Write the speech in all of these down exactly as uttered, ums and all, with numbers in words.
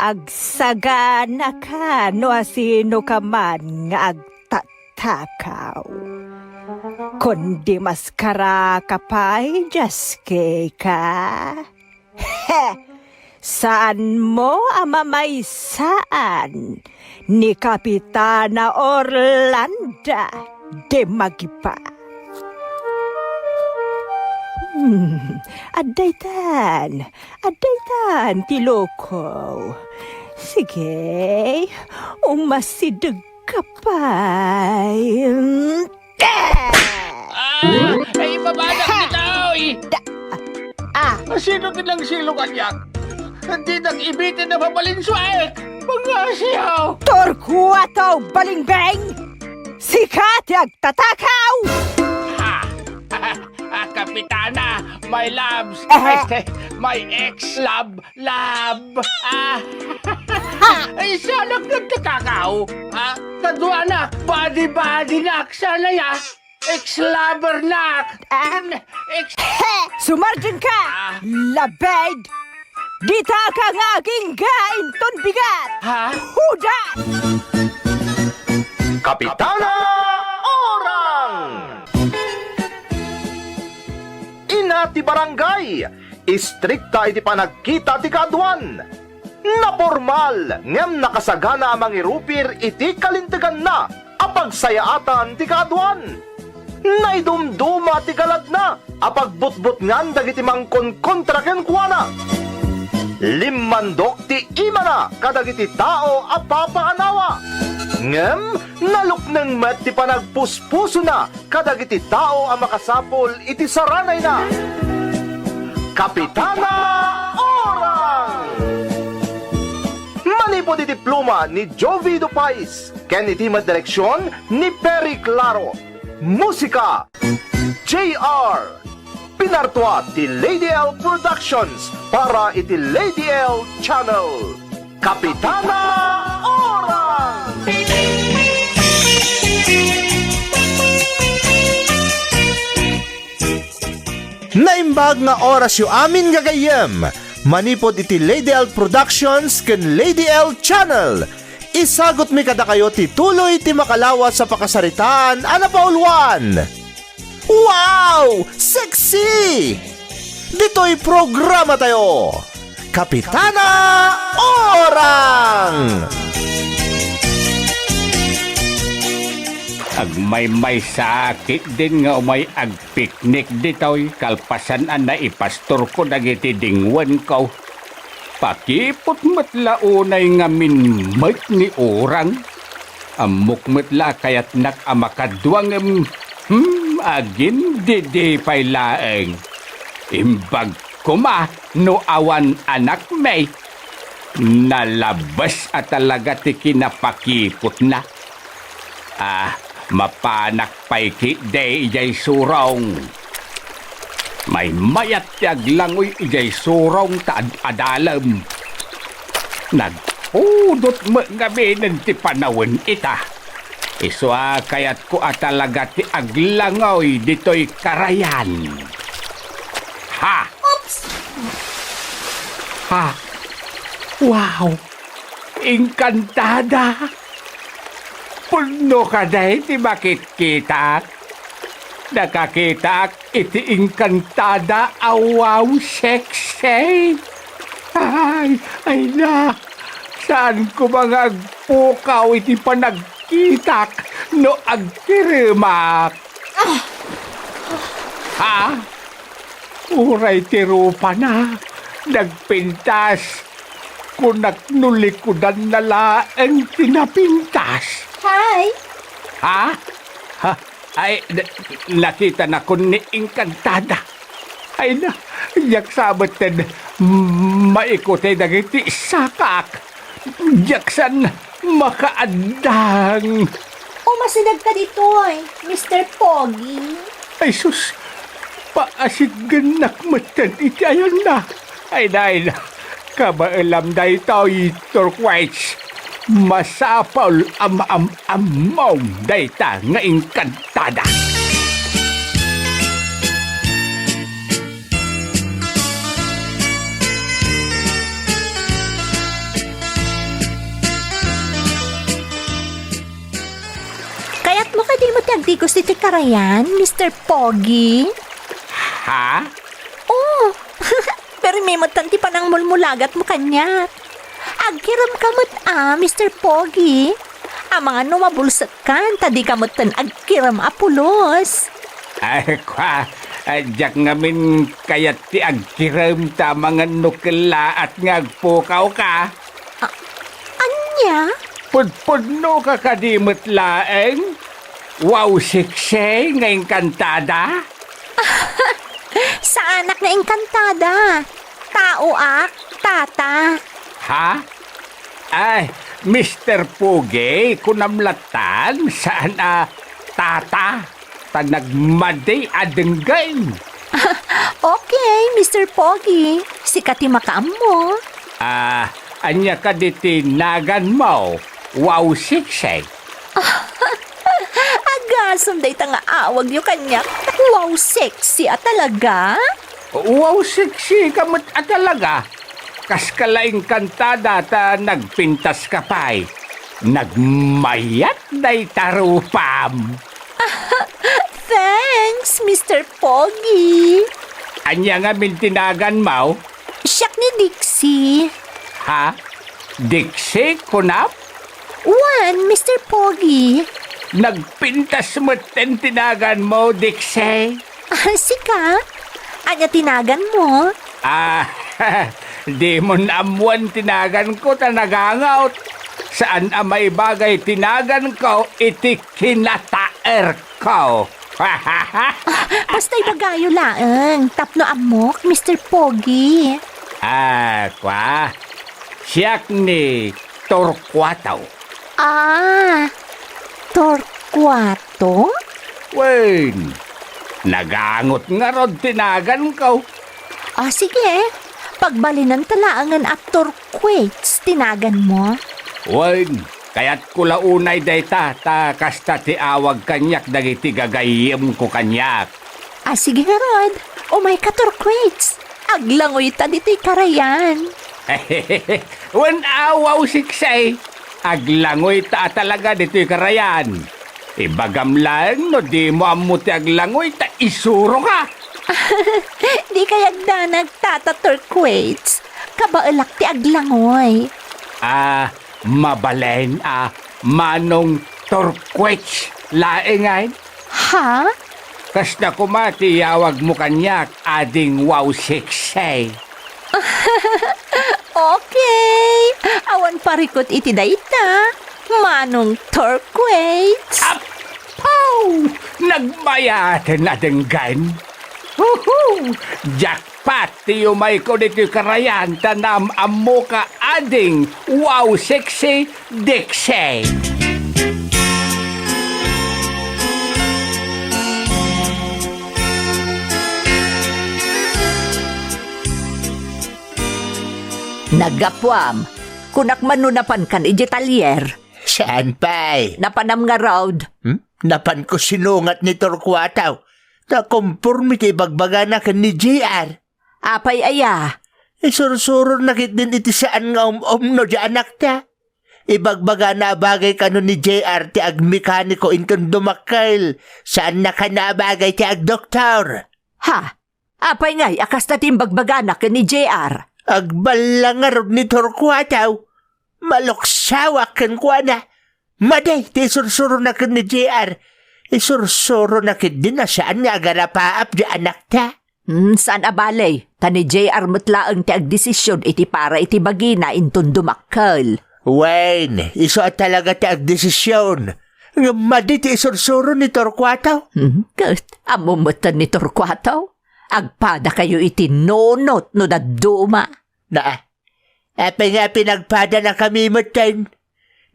agsagana ka no asino ka man nga agtatakaw. Kundi maskara ka pay, Jaske ka? He! Saanmo a mamaysaan ni Kapitana Orlanda de Magipa. Hmm, addaytan, addaytan ti loko. Sige, umasideg ka pay. Ah! Ay, ibabanak Ha! ditoy! Da-, ah. Sino ti nangsilu kaniak? Dinak ibitin a mabalinsuaek! Mga siyaw! Torquato Balingbeng! Sika ti agtatakaw! Ha! Ah, Kapitana, my loves, Aha. Este, my ex-love, love, ah, Ha! Ay, siya nagtatakaw, ah, kaduanak, body-body nak, sana ya, ex-lover nak, Ah. ex- He! Sumardeng ka! Ah. Labed! Dita ka nga agingga inton bigat! Ha? Huda! Kapitana Orang! Ina ti barangay, istrikta iti panagkita ti kaaduan. Napormal ngem nakasagana a mangirupir iti kalinteganna a pagsayaatan ti kaaduan. Naidumduma ti galadna a pagbutbutngan dagiti mangkonkontra kenkuana. Limmandok ti imana kadagiti tao a papaanawa. Ngem nalukneng met ti panagpuspusona kadagiti tao a makasapul iti saranayna. Kapitana Orang! Manipud iti pluma ni Jovi Dupais ken iti met direksion ni Perry Claro. Musika, J R. Pinartua ti Lady L Productions para iti Lady L Channel. Kapitana Orang! Naimbag nga orasyo amin nga gayyem, manipud iti Lady L Productions ken Lady L Channel. Isagutmi kadakayo ti tuloy ti makalawas a pakasaritaan a napauluan. Wow! Sexy! Ditoy programa tayo, Kapitana Orang! Agmaymaysa ketdin nga umay agpiknik ditoy kalpasan a naipastorko dagiti dingwenko. Pakiput met la unay ngamin met ni Orang. Ammok met la a kayatnak a makadua ngem, hmm, agindidi pay laeng. Imbag koma no awan anakmi. Nalabes a talaga ti kinapakiputna. Ah, mapanak pay ketdi idiay surong. Maymayat ti aglangoy idiay surong ta ad-adalem. Nagpudot met ngaminen ti panawen ita. Isu a kayatko a talaga ti aglangoy ditoy karayan. Ha! Oops! Ha! Wow! Enkantada! Pudno kadi ti makitkitak. Nakakitaak iti enkantada a wow sexy. Ay, ay na, saan koma nga agpukaw iti panagkitak no agtiremak. Ah! Ha? Uray ti rupana, nagpintas. Kunak no likudanna laeng ti napintas. Hi! Ha? Ha? Ay, na-, nakitanakon ni Enkantada. Ay na, diak sa metten maikutay dagiti sakak. Diak sa makaaddang. Umasidegka ditoy, Mister Pogi. Ay sus, paasitgennak metten iti ayonna. Ay na, ay na, kabaelam daytoy, Turquoise. Masapul a maam-ammom dayta nga enkantada. Pwede mo ti agdigos iti karayan, Mister Pogi? Ha? Oh, permi met ti panangmulmulagatmo kaniak. Agkirem ka met a, Mister Pogi. Amangan no mabulsekkan, ta di ka met agkirem a pulos. Ay, kwa, diak ngamin kayat ti agkirem ta amangan no kellaat nga agpukaw ka. A-, ania? Pudpudno ka kadi met laeng? Wow, sexy nga engkantada? Saanak nga engkantada. Taoak, tata. Ha? Ay, Mister Pogi, kunam latan, saan a tata? Ta nagmadi a denggen. Okay, Mister Pogi. Sika ti makaammo. Ah, ania kadi ti naganmo? Wow, sexy. Agasem dayta nga awagyo kaniak. Wow, sexy a talaga? Wow, sexy ka met a talaga. Kas ka la engkantada ta nagpintas ka pay. Nagmayat dayta rupam. Thanks, Mister Pogi. Ania ngamin ti naganmo? Siak ni Dixie. Ha? Dixie, kunam? Wen, Mister Pogi. Nagpintas metten ti naganmo, Dixie. Ah, sika? Ania ti naganmo? Ah, dimon ammoen ti naganko ta nagangaot. Saan a maibagay ti naganko iti kinataerko. Basta ibagayo laeng tapno ammok, Mister Pogi. Ah, kwa. Siak ni Torquato. Ah, Torquato? Wen, nagangot ngarud ti naganko. Ah, sige. Pagbalinenta laengen a Torquates ti naganmo. Wen, kayatko la unay dayta, ta kasta ti awag kaniak dagiti gagayyemko kaniak. Ah, sige ngarud. Umayka, Torquates. Aglangoyta ditoy karayan. Wen, awaw, siksay. Aglangoyta a talaga ditoy karayan. Ibagam laeng no dimo ammo ti aglangoy ta isuroka. Dikay agdanag, Tata Torquates. Kabaelak ti aglangoy. Ah, mabalin a Manong Torquates laengen? Ha? Kasta koma ti iyawagmo kaniak, Ading Wow Sexy. Okay. Awan parikut iti dayta, Manong Torquates. Appaw! Nagmayaten a denggen. Huhu! Jackpot ti umayko ditoy karayan ta naam-ammoka, Ading Wow Sexy Dixie. Naggapuam. Kunak man no napankan idiay talyer. Saan pay? Napanam ngarud. Hmm? Napanko sinungat ni Torquato. Ta komporme ti ibagbagana ken ni J R. Apay aya? Isursurona ketdin iti saan nga um-umno diay anakta. Ibagbagana a bagay kano ni J R ti agmekaniko inton dumakkel. Saanna kano a bagay ti agdoktor. Ha? Apay ngay a kasta ti imbagbagana ken ni J R? Agballa ngarud ni Torquato. Maluksawak kenkuana. Madi ti isursurona ken ni J R. Isursurona ketdin a saan nga agarapaap diay anakta. Hmm, saan a bale, ta ni J R met laeng ti agdesisyon iti para iti bagina inton dumakkel. Wen, isu a talaga ti agdesisyon. Ngem madi ti isursuro ni Torquato. Hmm, ket ammo metten ni Torquato? Agpadakayo iti nunot no dadduma. Naa, apay nga pinagpadanakami metten?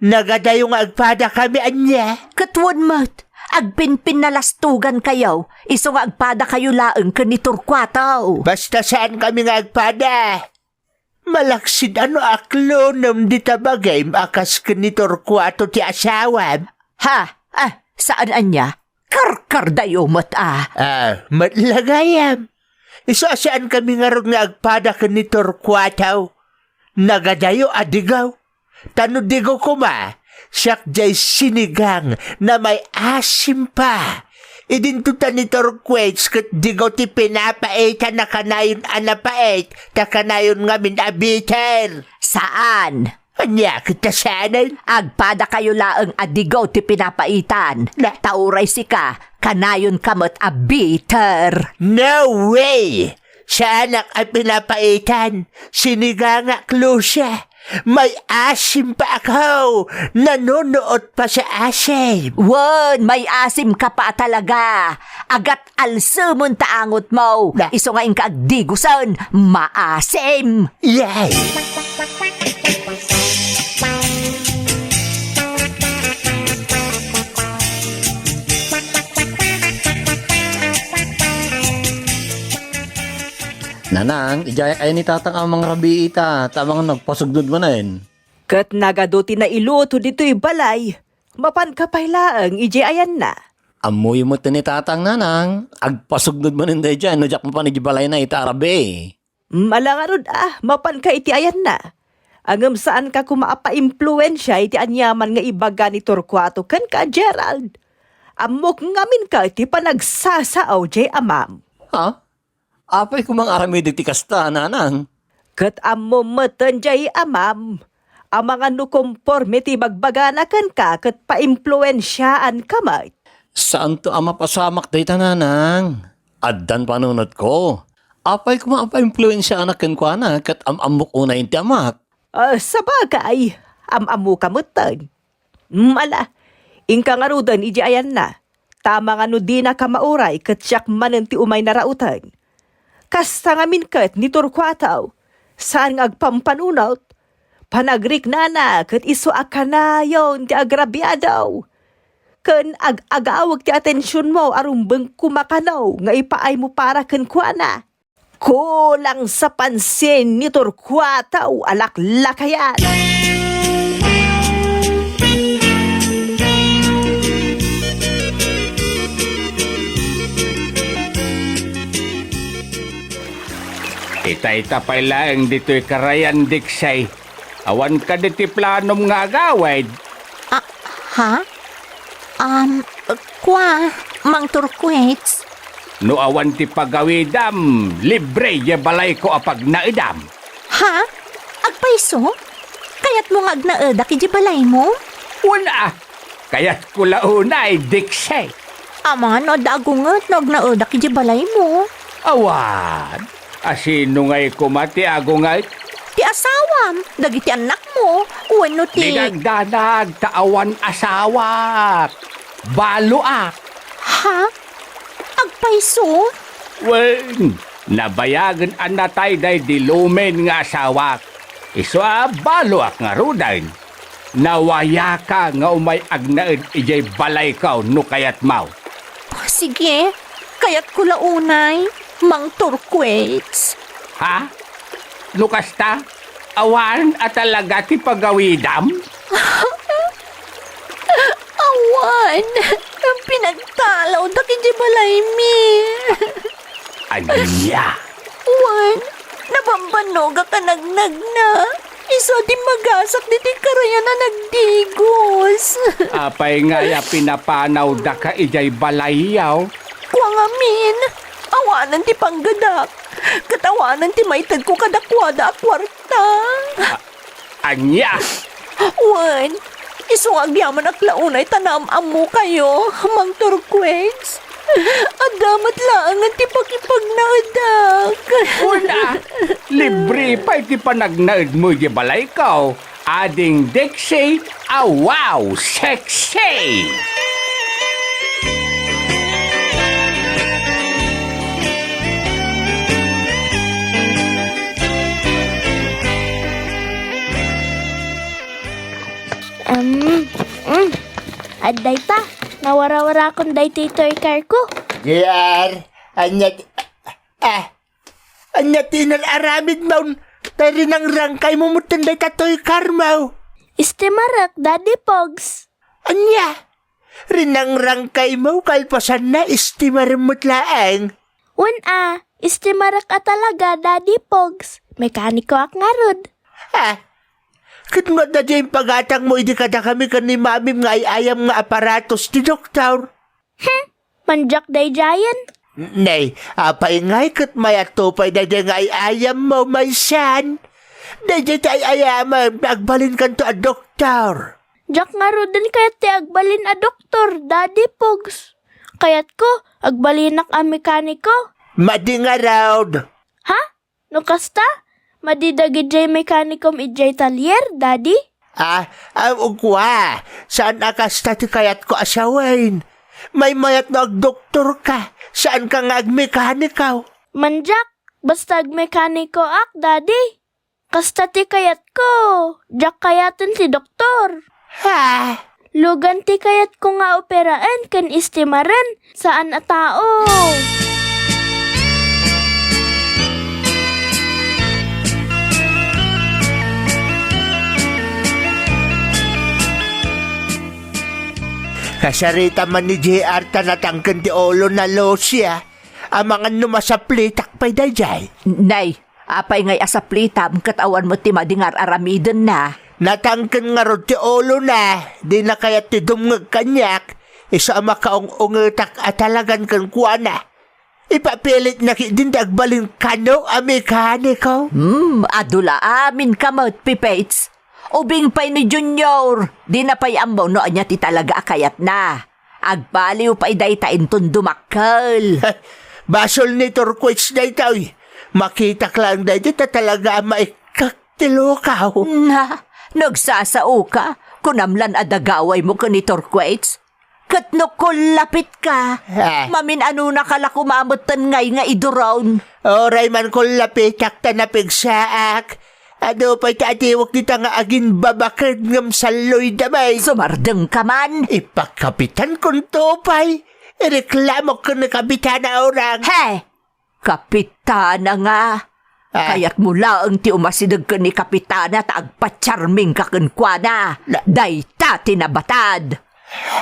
Nagadayo nga agpadakami, ania? Ket wen met, agpinpinnalastugankayo, isu nga agpadakayo laeng ken ni Torquato. Basta saankami nga agpada. Malaksid a no aklonem dita bagim a kas ken ni Torquato ti asawam. Ha? Ah, saan ania? Karkardayo met a. Ah, met la gayam. Isu a saankami ngarud nga agpada ken ni Torquato. Nagadayo a digaw. Ta no digaw koma, Siak jay sinigang na may asim pa. Idinto ta ni Turquets ket digaw ti pinapaitan a kanayon a napait ta kanayon ngamin a bitter. Saan? Ania ket ta saanen? Agpadakayo laeng a digaw ti pinapaitan. Na- Ta uray sika, kanayon ka met a bitter. No way! Saanak a pinapaitan. Sinigangak, Lucia. May asim pa ako. Nanunuot pa sa asim. Wen, may asim ka pa talaga. Agat alsemon ta angotmo. Na- Isu nga inka agdigusen, maasim. Yay! Nanang, idiayak aya ni tatang a mangrabii ita, ta amangan no agpasugnod manen. Ket nagadu ti nailuto ditoy balay, mapanka pay laeng idiay ayanna. Ammoyo met ni tatang, nanang, agpasugnod manen daydiay no diak mapan idiay balayna ita a rabii. Mm, ala ngarud a, mapanka iti ayanna. Ngem saanka koma a paimpluensia iti aniaman nga ibaga ni Torcuato kenka, Gerald. Ammok ngamin ka iti panagsasao jay amam. Ha? Apay koma nga aramidek ti kasta, nanang? Ket ammom meten jay amam, amangan no komporme ti bagbagana kenka ket paimpluensiaanka met. Saanto a mapasamak dayta, nanang. Addan panunotko. Apay koma a paimpluensiaanak kenkuana ket am-ammok unay ti amak? Ah, sabagay, am-ammoka metten. Mm, ala, inka ngaruden idiay ayanna, ta amangan no dinaka mauray ket siak manen ti umay narauten. Kasta ngamin ket ni Torcuato, saan nga agpampanunot, panagriknana ket isu a kanayon ti agrabiado. Ken ag-agawek ti atensionmo a rumbeng koma kano nga ipaaymo para kenkuana. Kulang sa pansin ni Torcuato a laklakayan. Itay ta pay laeng ditoy karayan, Diksay. Awan kadi ti planom nga agawid? Ah, ha? Um, kua, Mang Turquets? No awan ti pagawidam, libre ya balayko a pagnaedam. Ha? Agpayso? Kayatmo nga agnaedak iti balaymo? Wen a, kayatko la unay, Dixie. Amangan no adda agunget no agnaedak iti balaymo. Awan. A sino ngay koma ti agunget? Ti asawam, dagiti annakmo, wenno ti... Di nagdanag ta awan asawak. Baloak. Ha? Agpayso? Wen, nabayagen a natay daydi lumen nga asawak. Isu a baloak ngaruden. Nawayaka nga umay agnaed idiay balayko no kayatmo. Sige, kayatko la unay, Mang Turquets. Ha? No kasta, awan a talaga ti pagawidam? Awan! Pinagtalawdak iti balaymi. Ania? Wen, nabanbanogak a nagnagna. Isu a dimmagasak ditoy karayan a nagdigos. Apay ngay a pinapanawdaka idiay balayyo? Kua ngamin, awanen ti panggadak, ket awanen ti maitedko kadakuada a kuarta. A-, ania? Wen, isu nga agyamanak la unay ta naam-ammokayo, Mang Turquets. Adda met laengen ti pakipagnaedak. Wen a, libre pay ti panagnaedmo idiay balayko. Ading Dixie a wow sexy! Um, mm. Adday ta, nawarawarakon daytoy toy car ko. J R, anya ti, ah, anya ti inal-aramidmo? Ta rinangrangkaymo metten dayta toy car mo. Estimarek, Daddy Pogs. Anya? Rinangrangkaymo, kalpasanna, estimarem met laeng. Wen a, estimarek a talaga, Daddy Pogs. Mekanikoak ngarud. Ha? Ket no adda diay impagatangmo idi kadakami ken ni Mamim nga ay-ayam nga aparatos ti doktor? Hmm, mandiak daydiayen. Nay, apay ngay ket mayatto pay daydiay nga ay-ayammo, maysan? Daydiay ti ay-ayamem, agbalinkanto a doktor. Diak ngaruden kayat ti agbalin a doktor, Daddy Pogs. Kayatko, agbalinak a mekaniko. Madi ngarud. Ha? No kasta, madi dagidiay mekanikom idiay talyer, Daddy? Ah, ah, ugwa. Saan a kasta ti kayatko a sawen. Maymayat no agdoktorka, saanka nga agmekaniko. Mandiak, basta agmekanikoak, Daddy. Kasta ti kayatko. Diak kayaten ti doktor. Ha? Lugan ti kayatko nga operaen ken istimaren, saan a tao. Kasarita man ni J R ta natangken ti ulona, Lucia. Amangan no masaplitak pay daydiay. Nay, apay ngay a saplitam ket awan met ti madi nga ar-aramidenna? Natangken ngarud ti ulona, dina kayat ti dumngeg kaniak, isu a makaung-ungetak a talagan kenkuana. Ipapilitna ketdin ti agbalin kano a mekaniko. Hmm, adu la aminka met, Pipits. Ubing pay ni Junior, dina pay ammo no ania ti talaga a kayatna. Agbaliw pay dayta inton dumakkel. Basol ni Turquets daytoy. Makitak laeng daytoy ta talaga a maikkak ti lukaw. Na, nagsasaoka, kunam lan a dagawaymo ken ni Turquets? Ket no kullapitka, ah, mamin-anonaka la koma metten ngay nga iduron. Uray man kullapitak ta napigsaak. Adu pay ti adiwek dita nga aginbabaked ngem salloyda met. Sumardengka man. Ipakapitankon to pay. Ireklamok ken ni Kapitana Orang. He! Kapitana nga. Ah. Kayatmo laeng ti umasideg ken ni Kapitana ta agpacharmingka kenkuana. Na- Dayta ti nabatad.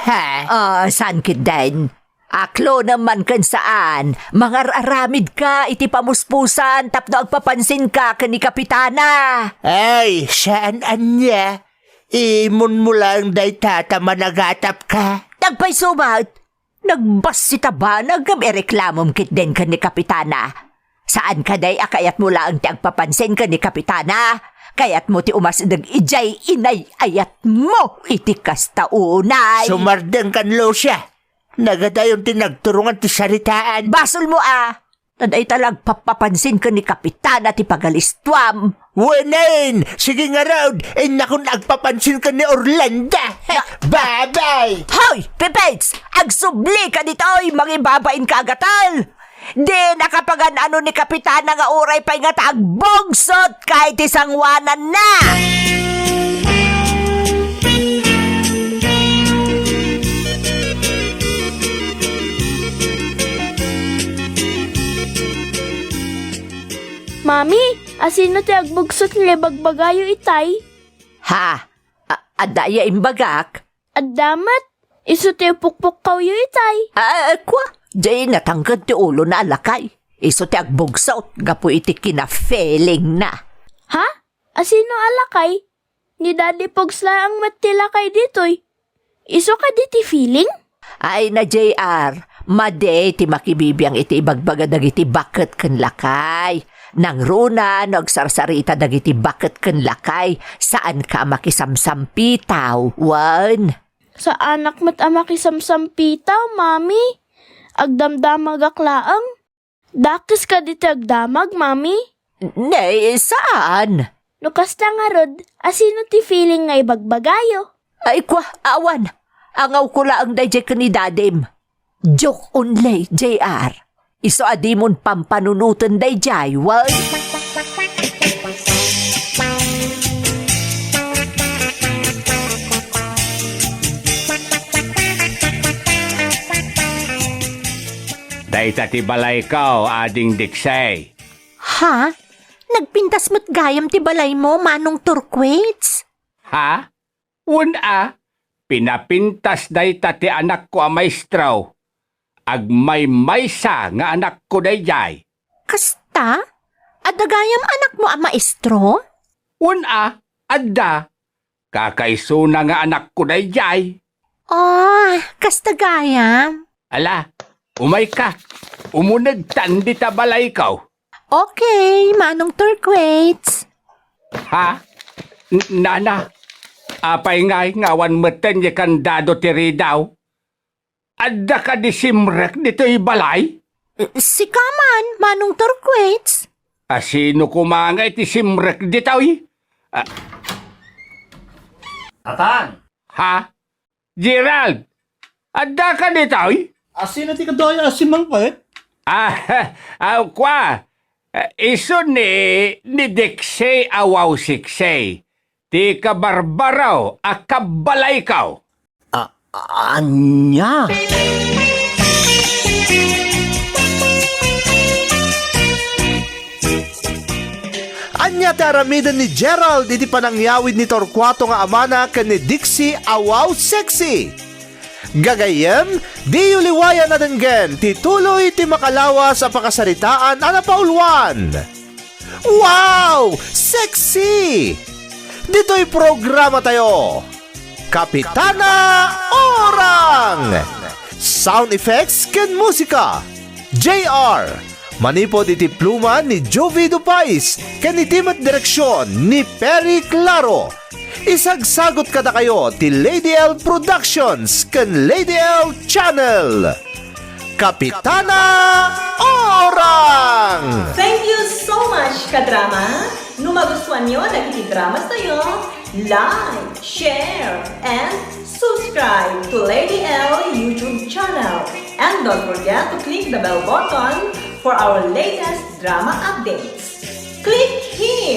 Ha? Ah, saan ketdin? Aklonem man ken saan, mangar-aramidka iti pamuspusan tapno agpapansinka ken ni Kapitana. Ay, saan ania? Imunmo laeng dayta ta managatapka. Nagpayso met. Nagbassit a banag ngem ireklamom ketdin ken ni Kapitana. Saan kadi a kayatmo laeng ti agpapansin ken ni Kapitana? Kayatmo ti umasideg idiay inay-ayatmo iti kasta unay. Sumardengkan, Lucia. Nagadayon ti nagturongan ti saritaan. Basolmo a. Ta dayta la agpappapansin ken ni Kapitana ti pagalistuam. Wenen! Sige ngarud! Innakon agpapansin ken ni Orlando! Bye-bye! Hoy! Pipits! Agsublika ditoy! Mangibabainka a gatel! Dinaka pagan-ano ni Kapitana nga uray pay ngata agbugsotka iti sangoananna! Mami, asino ti agbugsot nga ibagbagayo itay? Ha? A-, adda aya imbagak? Adda met. Isu ti pukpukkawyo itay. Ah, kua, jay natangken ti ulona a lakay. Isu ti agbugsot gapu iti kina-feelingna. Ha? Asino a lakay? Ni Daddy Pogs laeng met ti lakay ditoy. Isu kadi ti feeling? Ay na, J R, madi ti makibibiang iti ibagbaga dagiti baket ken lakay. Nangruna no agsarsarita dagiti baket ken lakay, saanka a makisamsampitaw, wen? Saanak met a makisamsampitaw, Mami. Agdamdamagak laeng. Dakes kadi ti agdamag, Mami? Nay, saan? No kasta ngarud, asino ti feeling nga ibagbagayo? Ay, kua, awan. Angawko laeng daydiay ken ni Dadim. Joke only, J R. Isu a dimon pampanunoten daydiay, wen? Dayta ti balayko, Ading Diksay. Ha? Nagpintas met gayam ti balaymo, Manong Turquets? Ha? Wen a, pinapintas dayta ti anakko a maestro. Agmaymaysa nga anakko daydiay. Kasta? Adda gayam anakmo a maestro? Wen a, adda. Kakaisuna nga anakko daydiay. Oh, kasta gayam. Ala, umayka. Umunegtan dita balayko. Okay, Manong Turquates. Ha? N-, nana, apay ngay nga awan metten ti kandado ti ridaw? Adda kadi simrek ditoy balay? Sika man, Manong Turquates. A, sino koma nga iti simrek ditoy? A, Atan! Ha? Gerald! Adda ka ditoy? A, sino ti kaduay a simangpet? Ah, ah, kwa, ah, isu ni, ni Dixie a Wow Sexy, ti kabarbaro a kabbalayko. A-, ania? Ania ti aramiden ni Gerald iti panangyawid ni Torcuato nga amana ken ni Dixie a Wow Sexy? Gagayyem, diyo liwayan a denggen ti tuloy ti makalawas a pakasaritaan a napauluan. Wow! Sexy! Ditoy programa tayo, Kapitana Orang! Sound effects ken musika, J R. Manipud iti pluma ni Jovie Dupais ken iti met direksion ni Perry Claro. Isagsagot kadakayo ti Lady L Productions ken Lady L Channel. Kapitana Orang! Thank you so much, kadrama! No magustuanyo dagiti dramas tayo, like, share, and subscribe to Lady L YouTube channel. And don't forget to click the bell button for our latest drama updates. Click here!